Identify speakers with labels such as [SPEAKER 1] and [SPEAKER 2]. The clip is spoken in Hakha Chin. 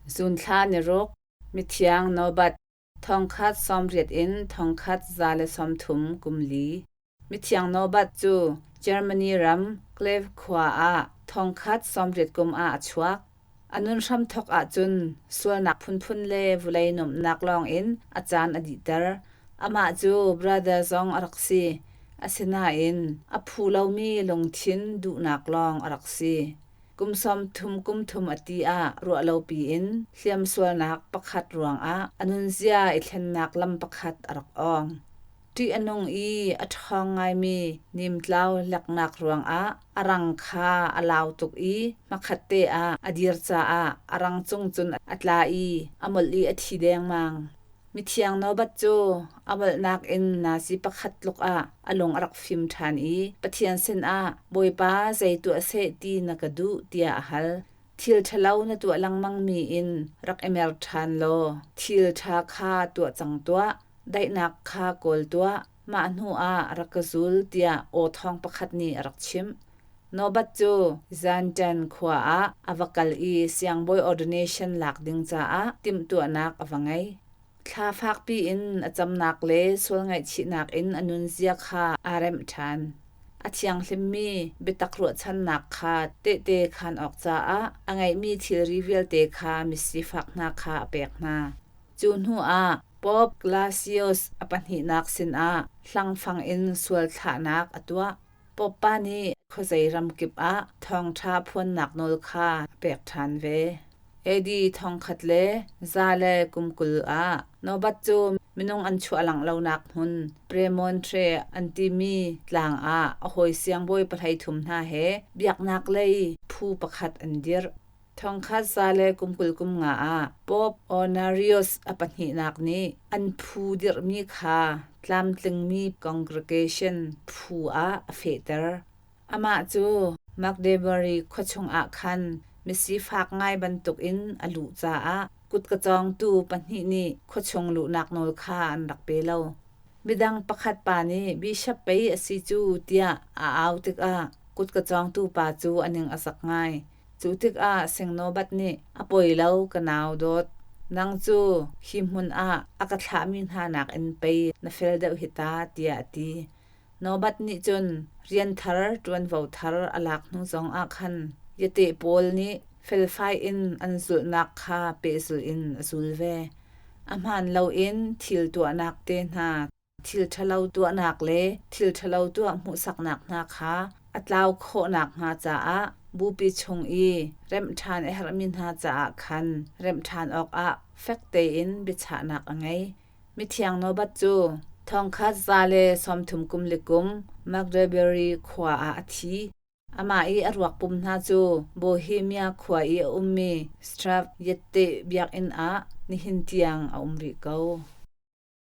[SPEAKER 1] Zunthla ni ruk, Mithiang Nobat, thongkhat 80 in thongkhat 130 kum li. Mithiang Nobat cu Germany ram Kleve khua ah thongkhat 80 kum ah a chuak. A nun hramthawk ahcun sualnak phunphun le vawlei nuamhnak lawngin a caan a dihter. Amah cu brother zong a rak si. Asinain a phu lomi lungthin duhnak lawng a rak si. Kum 30 kum thum a ti ah ruahlopi in hliamsualnak pakhat ruangah a nunzia i thlennak lam pakhat a rak awng. Ṭih a nung i a ṭhawng ngaimi nimtlau leknak ruangah a rang kha a lau tuk i hmakhatte ah a dir caah a rang cung cun a tla i a molh i a thi dengmang. Mithiang Nobat cu a molhnak in nazi pakhat tluk ah a lung a rak fim ṭhan i Pathian sinah Bawipa zei tuah seh ti na ka duh tiah a hal. Thil ṭhalo na tuah lengmangmi in rak i mer ṭhan law thil ṭha kha tuah cang tuah. Daihnak kha kawl tuah, mah hnuah rak ka zul tiah aw thawng pakhat nih a rak chimh. Nobat cu Zantan khua ah a va kal i siangbawi ordination lak ding caah timhtuahnak a va ngei. Thla fakpi in a camnak le sual ngaihchihnak in a nunzia kha aa remh ṭhan. A thianghlimmi biatak ruahchannak kha tehte khaan awk caah a ngeihmi thilri vialte kha misifak hna kha a pek hna. Cu hnuah Pope Gelasius a pahnihnak sinah hlangfang in sual thlahnak a tuah. Pope pa nih khuazei ram kip ah thawngṭha phuannak nawl kha a pek ṭhan ve. AD 1120 ah Nobat cu minung an chuah langh lonak hmun Premontre an timi tlang ah a hawi siangbawi 33 hna he biaknak lei phu pakhat an dirh. Thongkhat za le kum 20 kum nga ah Pope Honorius a pahnihnak nih an phu dirhmi kha tlamtlingmi congregation phu ah a fehter. Amah cu Magdebury khua chungah khan misifak ngai bantukin a luh caah kutka cawngtu pahnih nih khuachung luhnak nawl kha an rak pe lo. Midang pakhat pa nih bishop pei a si cu tiah a au tikah kutka cawngtu pa cu a ning a zak ngai. Cu tikah Singnobat nih, A poi lo, ka nau dawt. Nang cu hi hmun ah a ka thlahmi hna nakin pei na fel deuh hi ta, tiah a ti. Nobat nih cun rian thar ṭuanvo thar a lak hnu zongah khan yate pawl nih felfai in an zulhnak kha pehzulh in a zul ve. A hmaan loin thil tuahnak te hna thil ṭhalo tuahnak le thil ṭhalo tuah hmuhsaknak hna kha a tlau khawh nakhnga caah bupi chung i remh ṭhan a herhmi hna caah khan remh ṭhan awkah fek tein biachahnak a ngei. Mithiang Nobat cu thongkhat 130 kum le kum Magdebury khua ah a thi. Amah i a ruak pum hna cu Bohemia khua i a ummi Strafjette biakinn ah nihin tiang a um rih ko.